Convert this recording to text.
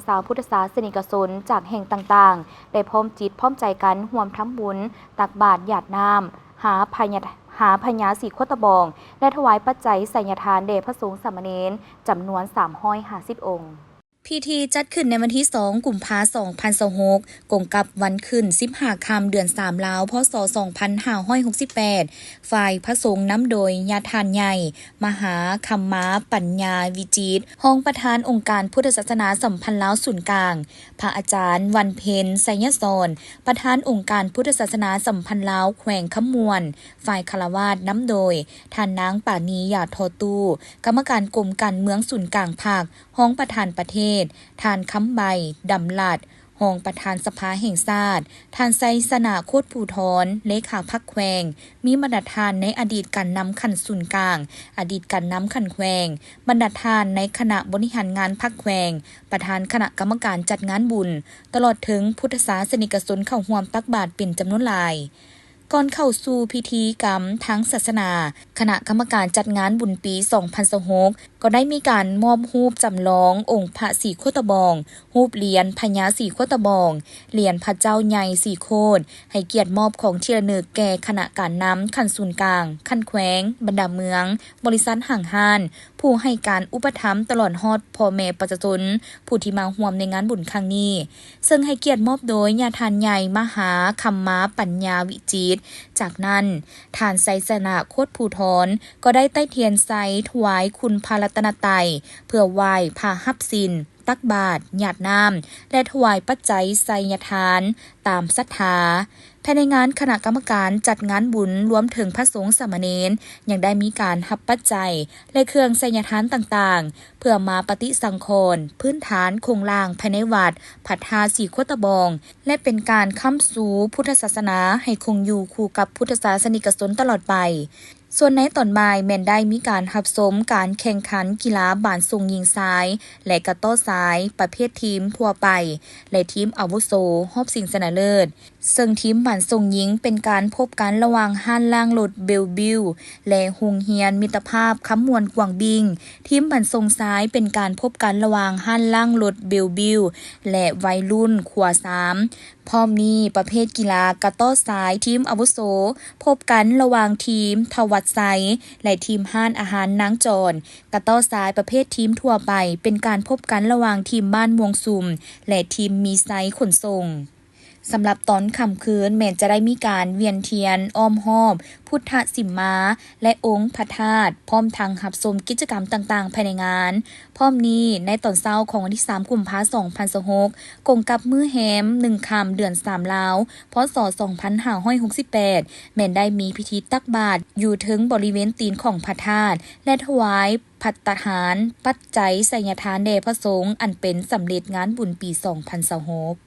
ຊາວພຸດທະສາສະນິກະຊົນຈາກແຫ່ງຕ່າງໆ ໄດ້ພ້ອມຈິດພ້ອມໃຈກັນຮ່ວມທຳບຸນ ຕັກບາດຢາດນ້ຳ ຫາພະຍາ ຫາພະຍາສີໂຄດຕະບອງ ແລະ ຖວາຍປັດໄຈໄຊຍະທານແດ່ພະສົງສາມະເນນ ຈຳນວນສາມຮ້ອຍຫ້າສິບອົງ. ພິທີຈັດຂຶ້ນໃນວັນທີສອງ ກຸມພາ ສອງພັນຊາວຫົກ ກົງກັບວັນຂຶ້ນສິບຫ້າຄ່ຳ ເດືອນສາມລາວ ພ.ສ. ສອງພັນຫ້າຮ້ອຍຫົກສິບແປດ ຝ່າຍພະສົງນຳໂດຍຍາທ່ານໃຫຍ່ ມະຫາຄຳມາປັນຍາວິຈິດ ຮອງປະທານອົງການພຸດທະສາສະໜາສຳພັນລາວສູນກາງ, ພະອາຈານ ວັນເພັນ ໄຊຍະສອນ ປະທານອົງການພຸດທະສາສະໜາສຳພັນລາວແຂວງຄຳມ່ວນ, ຝ່າຍຄາລະວາດນຳໂດຍ ທ່ານນາງ ປານີ ຢາທໍ່ຕູ້ ກຳມະການກົມການເມືອງສູນກາງພັກ, ຮອງປະທານປະເທດ, ທ່ານ ຄຳໃບ ດຳລັດ ຮອງປະທານສະພາແຫ່ງຊາດ, ທ່ານ ໄຊຊະນະ ໂຄດພູທອນ ເລຂາພັກແຂວງ, ມີບັນດາທ່ານໃນອະດີດການນຳຂັ້ນສູນກາງ, ອະດີດການນຳຂັ້ນແຂວງ, ບັນດາທ່ານໃນຄະນະບໍລິຫານງານພັກແຂວງ, ປະທານຄະນະກຳມະການຈັດງານບຸນ, ຕະຫຼອດເຖິງພຸດທະສາສະນິກະຊົນເຂົ້າຮ່ວມຕັກບາດເປັນຈຳນວນຫຼາຍ. ກ່ອນເຂົ້າສູ່ພິທີກຳທາງສາສະໜາ, ຄະນະກຳມະການຈັດງານບຸນປີສອງພັນຊາວຫົກ ກໍໄດ້ມີການມອບຮູບຈຳລອງອົງພະສີໂຄດຕະບອງ, ຮູບຫຼຽນພະຍາສີໂຄດຕະບອງ, ຫຼຽນພະເຈົ້າໃຫຍ່ສີໂຄດ, ໃຫ້ກຽດມອບຂອງທີ່ລະນຶກແກ່ຄະນະການນຳຂັ້ນສູນກາງ, ຂັ້ນແຂວງ, ບັນດາເມືອງ, ບໍລິສັດຫ້າງຮ້ານ, ຜູ້ໃຫ້ການອຸປະຖຳ ຕະຫຼອດຮອດພໍ່ແມ່ປະຊາຊົນຜູ້ທີ່ມາຮ່ວມໃນງານບຸນຄັ້ງນີ້, ເຊິ່ງໃຫ້ກຽດມອບໂດຍຍາທ່ານໃຫຍ່ ມະຫາຄຳມາປັນຍາວິຈິດ. ຈາກນັ້ນ, ທ່ານ ໄຊຊະນະ ໂຄດພູທອນ ກໍໄດ້ໄຕ້ທຽນໄຊຖວາຍຄຸນພະລັດຕະນະໄຕ ເພື່ອໄຫວ້ພະຮັບສິນ, ຕັກບາດ, ຫຍາດນ້ຳ ແລະ ຖວາຍປັດໄຈໄຊຍະທານຕາມສັດທາ. ພາຍໃນງານ, ຄະນະກຳມະການຈັດງານບຸນ ລວມເຖິງພະສົງສາມະເນນ ຍັງໄດ້ມີການຮັບປັດໄຈ ແລະ ເຄື່ອງໄຊຍະທານຕ່າງໆ ເພື່ອມາປະຕິສັງຂອນພື້ນຖານໂຄງລ່າງພາຍໃນວັດພະທາດສີໂຄດຕະບອງ ແລະ ເປັນການຄ້ຳຊູພຸດທະສາສະໜາໃຫ້ຄົງຢູ່ຄູ່ກັບພຸດທະສາສະນິກະຊົນຕະຫຼອດໄປ. ສ່ວນໃນຕອນບ່າຍແມ່ນໄດ້ມີການຮັບຊົມການແຂ່ງຂັນກິລາບານສົ່ງຍິງຊາຍ ແລະ ກະຕໍ້ຊາຍ ປະເພດທີມທົ່ວໄປ ແລະ ທີມອາວຸໂສຮອບຊິງຊະນະເລີດ, ເຊິ່ງທີມບານສົ່ງຍິງເປັນການພົບກັນລະຫວ່າງຮ້ານລ້າງລົດເບວບິວ ແລະ ໂຮງຮຽນມິດຕະພາບຄຳມ່ວນກວາງບິ້ງ, ທີມບານສົ່ງຊາຍເປັນການພົບກັນລະຫວ່າງຮ້ານລ້າງລົດເບວບິວ ແລະ ໄວລຸ້ນຂົວສາມ. ພ້ອມນີ້, ປະເພດກິລາກະຕໍ້ຊາຍທີມອາວຸໂສ ພົບກັນລະຫວ່າງທີມທະວັດໄຊ ແລະ ທີມຮ້ານອາຫານນາງຈອນ. ກະຕໍ້ຊາຍປະເພດທີມທົ່ວໄປ ເປັນການພົບກັນລະຫວ່າງທີມບ້ານມ່ວງຊຸມ ແລະ ທີມມີໄຊຂົນສົ່ງ. ສຳລັບຕອນຄ່ຳຄືນ ແມ່ນຈະໄດ້ມີການວຽນທຽນອ້ອມຮອບພຸດທະສິມມາ ແລະ ອົງພະທາດ, ພ້ອມທັງຮັບຊົມກິດຈະກຳຕ່າງໆພາຍໃນງານ. ພ້ອມນີ້, ໃນຕອນເຊົ້າຂອງວັນທີສາມ ກຸມພາ ສອງພັນຊາວຫົກ ກົງກັບມື້ແຮມໜຶ່ງຄ່ຳ ເດືອນສາມລາວ ພ.ສ. ສອງພັນຫ້າຮ້ອຍຫົກສິບແປດ ແມ່ນໄດ້ມີພິທີຕັກບາດຢູ່ເທິງບໍລິເວນຕີນຂອງພະທາດ ແລະ ຖວາຍພັດຕາຫານປັດໄຈໄຊຍະທານແດ່ພະສົງ ອັນເປັນສຳເລັດງານບຸນປີສອງພັນຊາວຫົກ.